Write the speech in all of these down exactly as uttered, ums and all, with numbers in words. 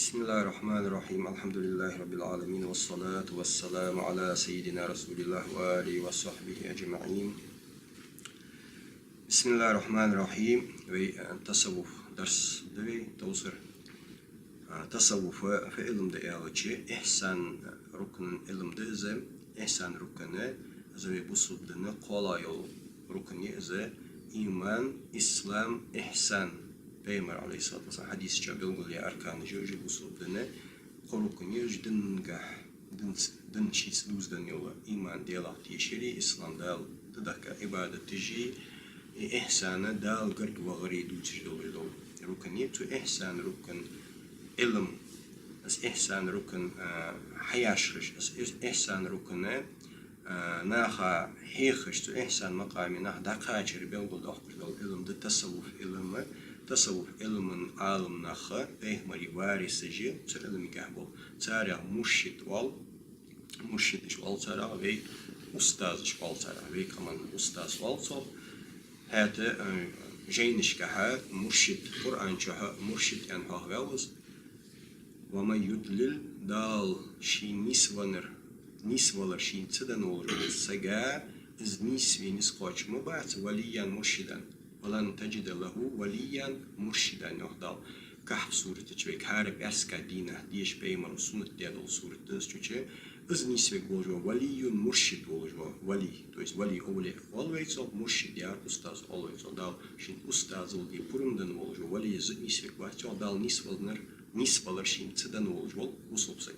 بسم الله الرحمن الرحيم. الحمد لله رب العالمين، والصلاة والسلام على سيدنا رسول الله وآله وصحبه أجمعين. بسم الله الرحمن الرحيم. Вай, а, тасаввуф дарс да вай товсар. А, тасаввуф фу Ӏилма да аьлча, ихьсан рукн Ӏилма да из, ихьсан рукн, из вай бусалба дина кхоалагӀа йола рукн я из, иман, ислам, ихьсан. Пайхамара, Ӏалайхи ссалату вассалам, хьадиса чу белгалъяь арканаш я уж бусалба дина, кхо рукн я уж динагахьа, динца, дин шийца дувзаденна йола: иман Даьлах тешар, ислам Дала тӀадехка Ӏибадаташ, и ихьсан Дала гарга вахар дувцаш долаш дола рукн я. Цу ихьсан рукн Ӏилма, из ихьсан рукн, а, хьаяшхаш, из, из ихьсан рукн, а, наха хьехаш, цу ихьсан макъаме нах дӀакхачар белгалдоаккхаш дола Ӏилма да тасаввуф Ӏилма. Тасаввуф Ӏилман Ӏаламнах, пайхамарий варисаш, цу Ӏилмагахьа бола, царех муршид оал, муршидаш оал царех, вай устазаш оал царех, вай къаман устаз оал цох. ХӀаьта, а, жайнашкахьа муршид, Къуръан чухьа муршид аьнна хьоахаваьв из. ومن يضلل, Дала ший нисвалар, нисвалар шийна ца денна волаш волча сага, из нийсве низ кхоачаш ма бац, وليا مرشدا, ولن تجد له وليا مرشدا, йоах Дала. Кахф сурата чу вайга хӀара пӀаьраска дийнахьа деша пайхамара суннат даь дола сурат да из, цу чу из нийсвергволаш вола, ولي مرشد волаш вола вали, то есть вали, овлияъ оал вай цох, муршид яр устаз оал вай цох. Дала шийна устазал де пурам денна волаш вола вали из нийсвергвац, йоах Дала, нисвалар, нисвалар шийна ца денна волаш вола бусалба саг.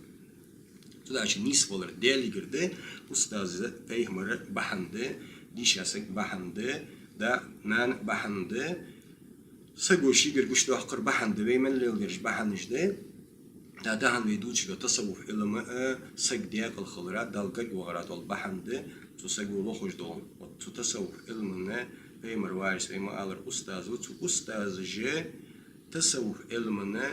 Цудухьа нисвалар Даьлагара да, устаз пайхамар бахьан да, дийша саг бахьан да, да, нана бахьан да, саго шийгара гучадоаккхар бахьан да, вай мел леладераш бахьанаш да. Да, тахан вай дувцаш дола тасаввуф Ӏилма, а, саг даькъала хилара, Далла гарга вахара дола бахьан да, цу саго лохаш дола. Вот цу тасаввуф Ӏилмана пайхамара варис вай ма аллара устаз ва, цу устазаша тасаввуф Ӏилмана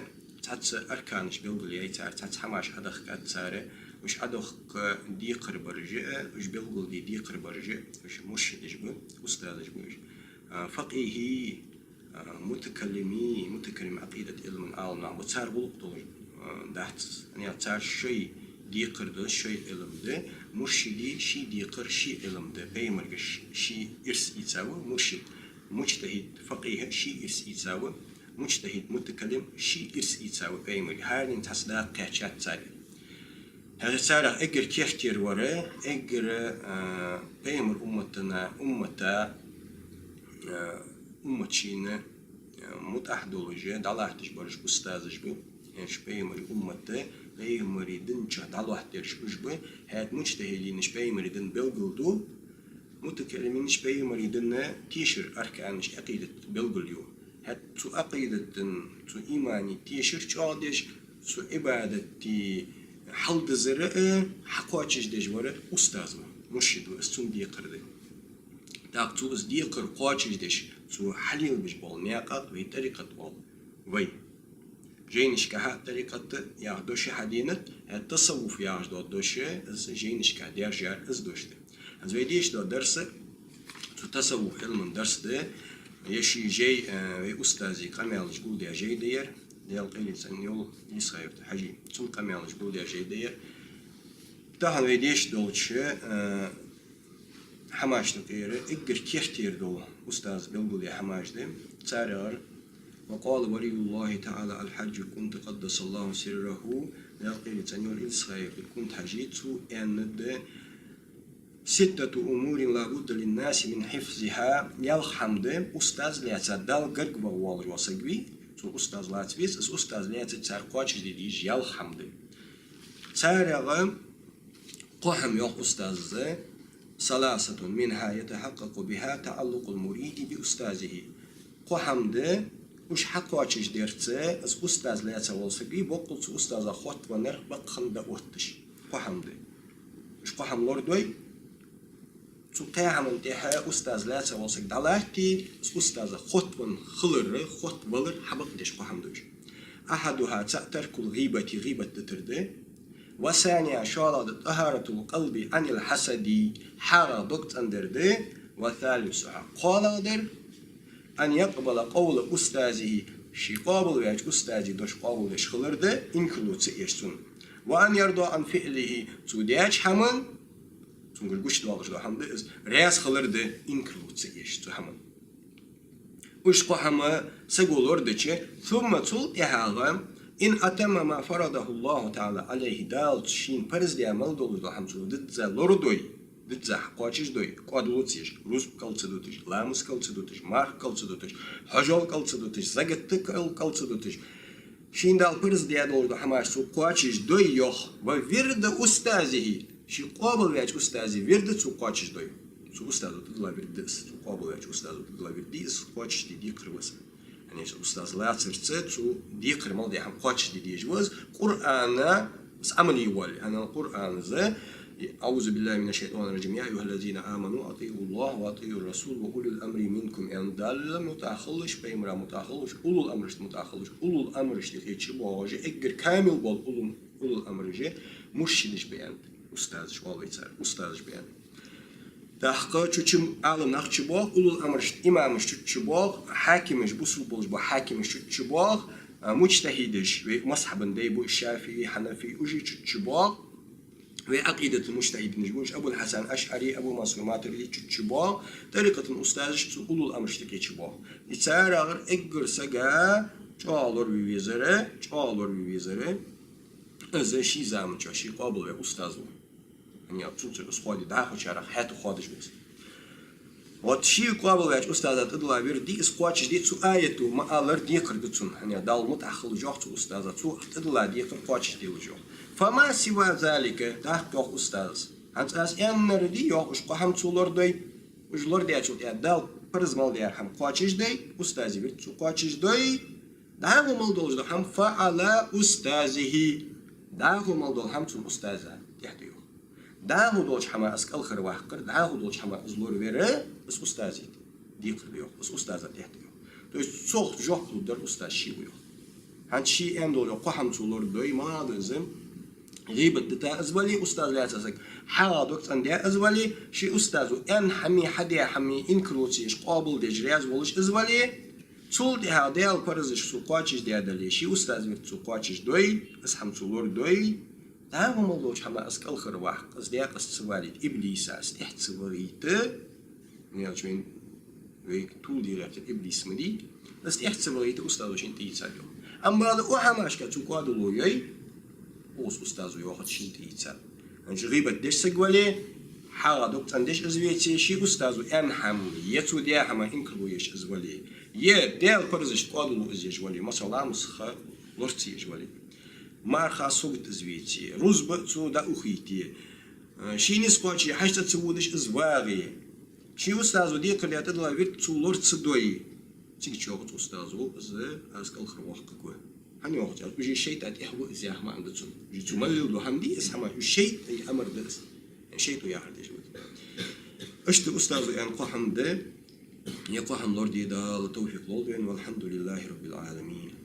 цхьацца арканаш белгалъяьй цар, цхьацца хӀамаш Ӏодехкад цар, уж Ӏодехка декхар бараш а, уж белгалде декхар бараш а, уж муршидаш ба, устазаш ба уж. А, факъихӀий, а, мутакаллимий, мутакаллим Ӏакъидат Ӏилман Ӏаламнах ба, цар гӀулакх долаш, а, дац из. ХӀана аьлча цар шоай декхар да, шоай Ӏилма да, муршида ший декхар, ший Ӏилма да, пайхамарагара ш-, ший ирс ийца ва муршид. МуджтахӀид, факъихӀ ший ирс ийца ва, муджтахӀид, мутакаллим ший ирс ийца ва пайхамарагара. ХӀаране цхьацца дакъа кхаьчад цар. ХӀаьта царех эггара керттера вар, эггара, а, пайхамара умматана, уммата, а, уммата шийна, а, мутӀахь долаш, дӀалатташ бараш устазаш ба. Уж пайхамара уммата, пайхамара дина чу дӀалоаттадераш уж ба. ХӀаьта муджтахӀидинаш пайхамара дин белгалду, мутакаллиминаш пайхамара дина тешара арканаш, Ӏакъидат белгалъю. ХӀаьта цу Ӏакъидата, цу имана тешар чӀоагӀдеш, цу Ӏибадата хьалдизар а хьакхоачашдеш вар устаз ва, муршид ва, из цун декхар да. ТӀаккха цо из декхар кхоачашдеш, цо хьалелабеш бола наькъа вай тӀарикъат оал вай. Жайнашкахьа тӀарикъат яха дош хьаденад, хӀаьта тасаввуф яхаш дола дош, из жайнашка даьржар из дош да. ХӀанз вай дешаш дола дарс, цу тасаввуф Ӏилман дарс да, е ший жай, а, вай устаза къамаьлаш гулдаь жай да ер, Даьла къайле цӀенйойла Исхаев Хьажий, цун къамаьлаш гулдаь жай да ер. Тахан вай дешаш долча, а, хӀамашта юкъера эггара керттера дола устаза белгалъяь хӀамаш да. Царегара: وقال ولي الله تعالى الحاج الكنت قدس الله سره, Даьла къайле цӀенйойла Исхаев Кунт-Хьажий, цо аьннад: ستة أمور لا بد للناس من حفظها, ялх хӀама да устаз лаьца, Далла гарга ваха воаллаш вола саг вий, цо устаз лаца веза, из устаз лаьца цар кхоачашде дезаш ялх хӀама да. Царех кхо хӀама, йоах устаза: ثلاثة منها يتحقق بها تعلق المريد بأستاذه. Кхо хӀама да, уж хьакхоачашдерца из устаз лаьца вола саг вий, боккъал цу устазах хоттавеннар бакъ хинна дӀаотташ. Кхо хӀама да. Уж кхо хӀама лорадой, цу кхаь хӀаман тӀехьа устаз лаьца вола саг дӀалатте, из устазах хоттавенна хилар, хоттавалар хьабакъдеш кхо хӀама да уж. أحدها, цаӀ, ترك الغيبة, гӀийбат дитар да. والثانية, шоллагӀдар, طهارة القلب عن الحسد, хьагӀах дог цӀендар да. والثالثة, кхоалагӀдар, أن يقبل قول أستاذه, Ший къоабалваьча устаза дош къоабалдеш хилар да, инкарло ца еш цунна. وأن يرضى عن فعله, цо даьча хӀаман, цунгара гучадоалаш дола хӀама да из, раьза хилар да, инкарло ца еш цу хӀаман. Уж кхо хӀама саго лорадича, ثم, цул тӀехьагӀа, إن أتم ما فرضه الله تعالى عليه, Дала шийна парз даь мел долаш дола хӀама цо дизза лорадой, дизза кхоачашдой, кӀоадало ца еш, рузба кӀал ца дуташ, ламаз кӀал ца дуташ, марха кӀал ца дуташ, хьажол кӀал ца дуташ, закат кӀал, кӀал ца дуташ, шийна Дала парз даь долаш дола хӀамаш цо кхоачашдой, йоах, وورد أستاذه, ший къоабалваьча устаза вирд цо кхоачашдой. Цу устазо тӀадилла вирд да из, цу къоабалваьча устазо тӀадилла вирд да из, кхоачашде декхар ва из. ХӀана аьлча устаз лацарца цо декхар мел даь хӀама кхоачашде дезаш ва из, Къуръана, из Ӏамал е воале. ХӀана аьлча Къуръана, أعوذ بالله من الشيطان الرجيم، يا أيها الذين آمنوا أطيعوا الله وأطيعوا الرسول وأولي الأمر منكم, аьнна, Далла мутӀахьа хилалаш, пайхамара мутӀахьа хилалаш, улул амрашта мутӀахьа хилалаш, улул амрашта юкъе чубоагӀаш, эггара камил бола улул, улул амраш муршидаш ба аьннад, устазаш оал вай царех, устазаш ба аьннад. ТӀаккха чу-, чу Ӏаламнах чубоагӀа, улул амрашта имамаш чу-, чубоагӀа, хьакимаш, бусалба болаш бола хьакимаш чу-, чубоагӀа, а, муджтахьидаш, вай мазхӀабан дай ба, шафиӀий, хьанафий, уж чу-, чубоагӀа, вай Ӏакъидатул муджтахьидинаш ба уж, Абул-Хьасан АшӀарий, Абу Мансур Матуриди чу-, чубоагӀа, тӀарикъата устазаш цу улул амрашта юкъе чубоагӀа. И царех эггара сага чӀоагӀа лораве везар, чӀоагӀа лораве везар из ший заман чу ший къоабалваь устаз ва. ХӀана аьлча цунцара из хоаде дӀахочарех хьаьта хоадаш ва из. Вот ший къоабалваьча устаза тӀадилла вирд да из, кхоачашде, цу аято ма аллара декхар да цунна. ХӀана аьлча Далла мутӀахьа хилалаш йоах цу устаза, цо тӀадилла декхар кхоачашделаш йоах. فما سوى ذلك, тӀаккха йоах устаза. ХӀанз аз аьннар да, йоах, уж кхо хӀама цо лорадой, уж лорадаьчул тӀехьагӀа Дала парз мел даь хӀама кхоачашдой, устаза вирд цо кхоачашдой, дӀахо мел долаш дола хӀама فعلى أستاذه, дӀахо мел дола хӀама цун устаза тӀехьа да йоах. ДӀахо долча хӀаман из кӀалхарваккхар, дӀахо долча хӀаман из лоравар, из устаза декхар да йоах, из устаза тӀехьа да йоах. То есть цох жоп лургдар устаз ше ва йоах. ХӀанз ше аьнна дола кхо хӀама цо лорадой, ма аллара из гӀийбат дита из вале, устаз лаьца саг хьагӀ дог цӀендаь из вале, ший устазо аьнна хӀамеи хьадаь хӀамеи инкарло ца еш, къоабалдеш, раьза волаш из вале, цул тӀехьагӀа Даьла парзаш цо кхоачашдаь дале, ший устаза вирд цо кхоачашдой, из хӀама цо лорадой, дӀахо мел долча хӀаман из кӀалхарваккха, из даькъаза ца валийта, иблиса из тӀехьа ца вахийта, хӀана аьлча вайна, вайга тувладе гӀертар иблис ма дий, из тӀехьа ца вахийта устазо шийна тӀаийцад йоах. Амма бакъда укх хӀамашка цо кӀоадало йой, укхаза устазо йоахац шийна тӀаийцад. ХӀанз гӀийбат деш саг вале, хьагӀ дог цӀендеш из веце, ший устазо аьнна хӀама, е цо даь хӀаман инкарло еш из вале, е Даьла парзашта кӀоадало из еш вале, масала, ламаз ха лора ца еш вале, марха сагот из веце, рузба цо дӀаухийте, ший низ кхоаче хьажцӀа ца водаш из вагӀе, ший устазо декхар даь тӀадилла вирд цо лора ца дой, цига чу йоах цу устазо, из аз кӀалхарваккхарг ва. ХӀана йоах цо, уж шайтӀа тӀехьа ва из яха маӀан да цун. Уж цо мел леладу хӀама дий из хӀама, уж шайтӀай амар да из. ШайтӀо яхар деш ва. Иштта устазо аьнна кхо хӀама да, е кхо хӀама лораде Дала товфикъ лолда вайна, والحمد لله رب العالمين.